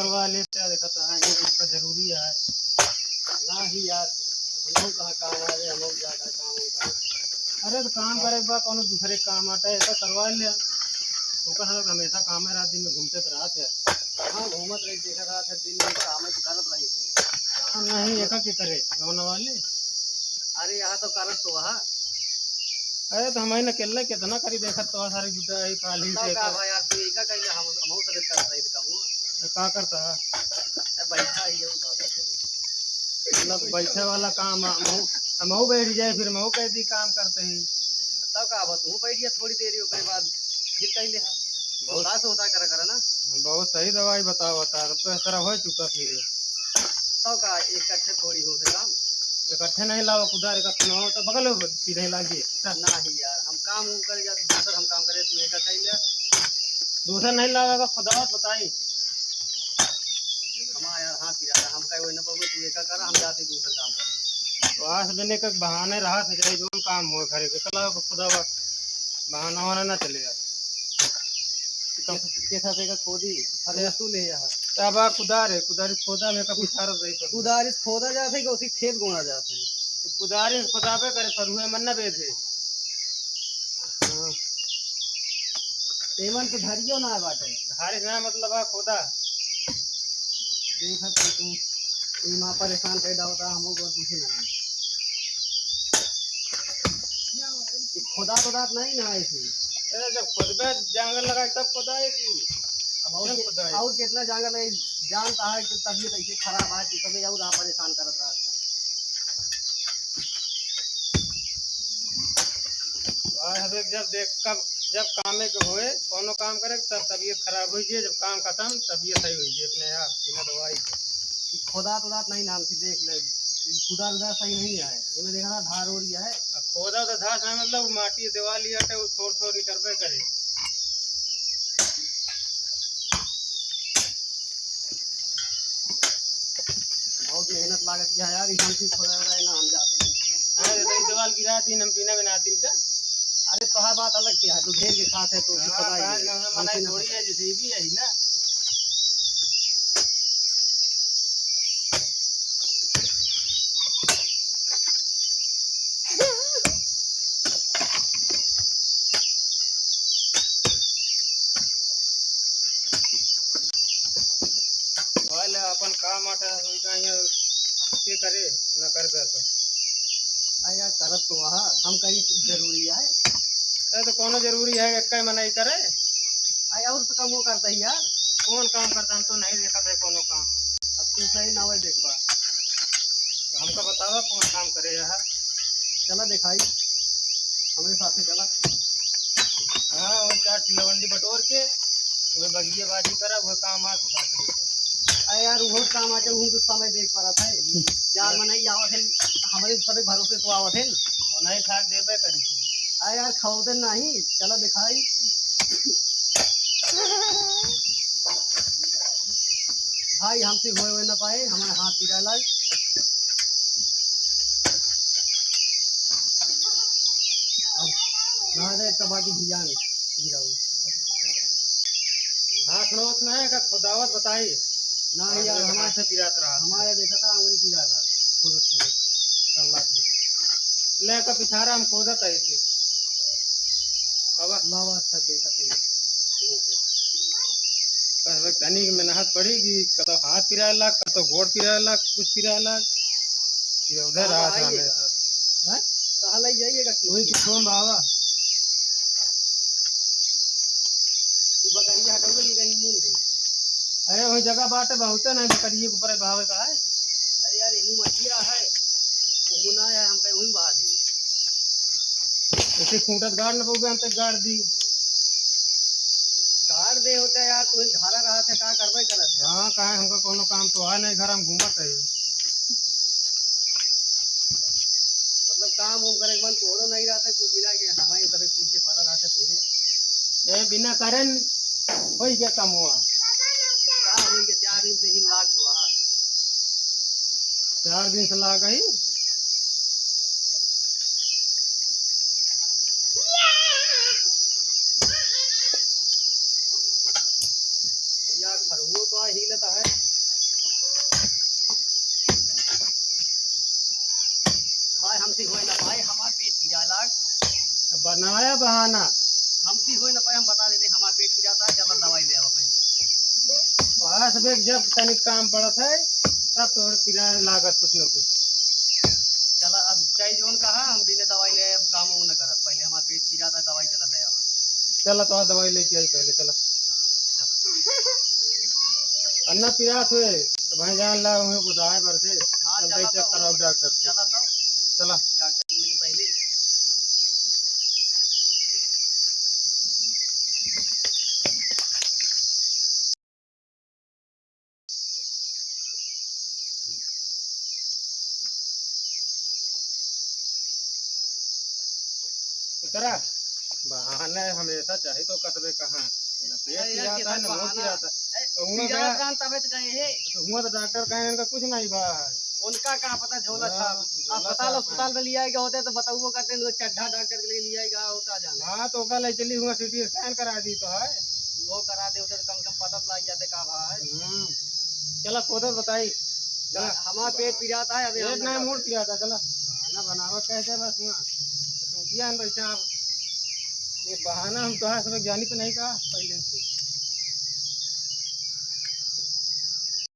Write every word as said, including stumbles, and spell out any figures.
करवा लेते हैं, देखा तो है, ये इसका जरूरी है। ना ही यार, हम लोग कहाँ काम आ रहे, हम लोग जा कर काम होता है। अरे तो काम करे के बाद कोनो दूसरे काम आता है, ऐसा करवा ले। ओकर साथ हमेशा काम है, रात दिन में घूमते तो रहत है। हाँ, घूमत रही, देखा रहत है, दिन में काम है तो करत रही थे। हाँ, नहीं, एका के करे, गौना वाले। अरे, यहाँ तो करत तो वहाँ। अरे, तो हम ही न अकेले कितना करी, देखत तो सारे जुटा है, काल ही तब से का एका। भाई यार, तू एका कइले, हम, हमहू सब करत रही थे काम। का करता है? ए, बैठा ही हूँ, का करते हैं? मतलब, बैठे वाला काम, हमहू, हमहू बैठ जाए, फिर हमहू कह दी काम करते ही। तब का, अब तू बैठ गया थोड़ी देर, ओकरे बाद फिर कइले है। बहुत सोता, सोता करा, करा ना। बहुत सही दवाई बतावा था, अब तो इस तरह हो चुका फिर। तब का, इकट्ठे थोड़ी हो से काम। इकट्ठे नहीं लावा कुदार, एक सुनाओ तो बगल में सीधे लागिए। ना ही यार, हम काम उम करे जाते, दूसर हम काम करे, तू एका कइले। दूसर नहीं लावा का खुदा बताई। हमारा यार हाथ पिरात है, हम कहे वही ना पावे, तू एका करा, हम जाते दूसर काम करे। तो आज दिन एक बहाने रहा था, चाहे जो काम हो घरे के, कल खुदा बा-, बहाना वाना ना चले यार। के साथ एका खोदी, अरे तू ले जा। अब आ कुदार है, कुदारी खोदा में कभी सारा रही कर। कुदारी से खोदा जात है कि उसी खेत गोड़ा जात है? तो कुदारी से खोदाबे करे, फरुए मन न बेधे। हाँ। एमन तो धरियो ना बाटे। धारे ना मतलब आ खोदा। देखत तो तू, ई माँ परेशान कर डालता, हम लोग और कुछ नहीं। ई खोदा तो दात नहीं ना ऐसे। अरे जब खोदबे जांगर लगाई तब खोदाई कि अब और कैसे के-, खोदाई? और कितना जांगर नहीं जानता है कि तबीयत ऐसे खराब है, तू तबे और आप परेशान करत रहा है। भाई, हम एक जब देख, कब, जब कामे के होए, कोनो काम करे, तब तबीयत खराब होई जे, जब काम खतम, तबीयत सही होई जे अपने आप, बिना दवाई के। ई खोदा तो दात नहीं नाम से देख ले, ई कुदार उदार सही नहीं है, एमे देखा ना धार हो रही है। आ, खोदा तो धार से मतलब माटी देवाल ही हटे, वो थोड़ थोड़ निकलबे करे। बहुत मेहनत लागत है यार, ई हमसे खोदा जाए ना हम जाते। अरे, तो ई दीवाल गिरा दिन हम बिना बनातीन का। अरे, तोहार बात अलग क्या है, तू ढेर के खात है, तो हाँ, खोदा ही काहे है। ना, हमसे मनाई ना थोड़ी खोदा। है, जैसे ई भी है ना। भाई ले अपन काम आटे, हम कहाँ यहाँ के करे, ना करबे तो। आ यार, करत तो वहा, हम कही जरूरी है। अरे तो कोनो जरूरी है, एक का मना ही करे। आ यार, और तो कम वो करता ही यार। कौन काम करता, हम तो नहीं देखा था कोनो काम। अब तू सही ना होए देखबा। तो हमका बतावा कौन काम करे यहाँ। चला दिखाई, हमरे साथ में चला। हाँ, वो चार ठो लवंडी बटोर के, वो बगिया बाजी करा, वो काम आ सकता है। अरे यार, वो काम आके वो तो समय देख पा रहा था। हम्म। चार मन ही आवत है, हमारे सब भरोसे तो आवत है। वो नहीं खाक देबे करी। अरे यार, खाओ तो नहीं, चला दिखाई। भाई, हमसे होए हुए ना पाए, हमारे हाथ पीरा लग। अब रह जाए तब बाकी ध्यान गिराऊ। हाथ नोत ना है का खुदावत बताई। ना अरे यार, हमारे हमारे से पिरात रहा। हमारे देखा था, अंगुली पीरा लग, खुद, खुद, कल्ला पीरा। ले का पिछारा हम खोदत है इसे। अब लावा, अच्छा देखा था ये। बस, बस, तनी के मेहनत पड़ी कि कतो हाथ पिराए लाग, कतो गोड़ पिराए लाग, कुछ पिराए लाग। ये उधर कहाँ रहा था आइएगा? हमेशा। हैं? कहाँ लग जाइएगा? वही कि छोम बाबा। ये बकरिया हटाओगे कि कहीं मून दे? अरे, वही जगह बाटे, बहुते नहीं, बकरिए के ऊपर भावे का है। अरे यार, एमू मटिया है, एमू ना है, हम कहीं वहीं बहा देंगे। ऐसे खूंटत गाड़ न पउबे, हम तक गाड़ दी। गाड़ दे होते यार, तू ही धारा रहा थे, का करबे करत है? हाँ, काहे हमका कोनो काम तो है नहीं, घर हम घूमत है। मतलब काम उम करे के मन तोरो नहीं रहते, कुल मिला के हमारे तरफ पीछे पड़ा रहते तू। ए, बिना करन होई गया काम हुआ। का होई गया, चार दिन से ही लाग तो रहा। चार दिन से लाग गई। यार, खरगो तो आ ही लेता है। नया बहाना। हमसे होई ना पाए, हम बता देते, हमार पेट पिरात है, चला दवाई ले आवा पहले। बस बे, जब तनिक काम पड़त है, तब तोहर पिराए लागत कुछ न कुछ। चला, अब चाहे जौन कहा, हम बिना दवाई ले अब काम वाम न करब। पहले हमार पेट पिरात है, दवाई चला ले आवा। चला, तोहर दवाई लेके आई पहले, चला। हाँ, चला। अन्ना पिरात हुए, तो भाई जान ला, उन्हें बुधाए बर से। हाँ, चल चला भाई, check तो, कराओ डॉक्टर से। चला तो। चला। डॉक्टर के लगे पहले। उतरा। बहाने हमेशा चाही तो कसबे कहाँ। न पेट अरे यार, पिरात है, केतना न मुँह बहाना। पिरात है। ए, उहाँ पिरात गया। रहन तबे तो गए हे। तो हुआँ तो डॉक्टर कहे इनका कुछ नहीं बा। उनका का पता झोला हाँ, छाप। झोला अस्पताल, छाप है। अस्पताल में लिया गया होते तो बताउबो करते, वो चड्ढा डॉक्टर के लिए लिया गया, वो का जाने। हाँ, तो ओका ले चली हुआँ, CT scan करा दी तो है। वो करा दे होते तो कम से कम पता तो लग जाते का भाई। हम्म। चला, खोदत बताई। चला। हमार पेट पिरात है, अभी पेट हम ना ना जाते। मुँह पिरात है, चला। बहाना बनावत कैसे बस हुआँ। तो सोचिया हम बैठा अब। ये बहाना हम तोहार सब जानी तो नहीं का पहले से।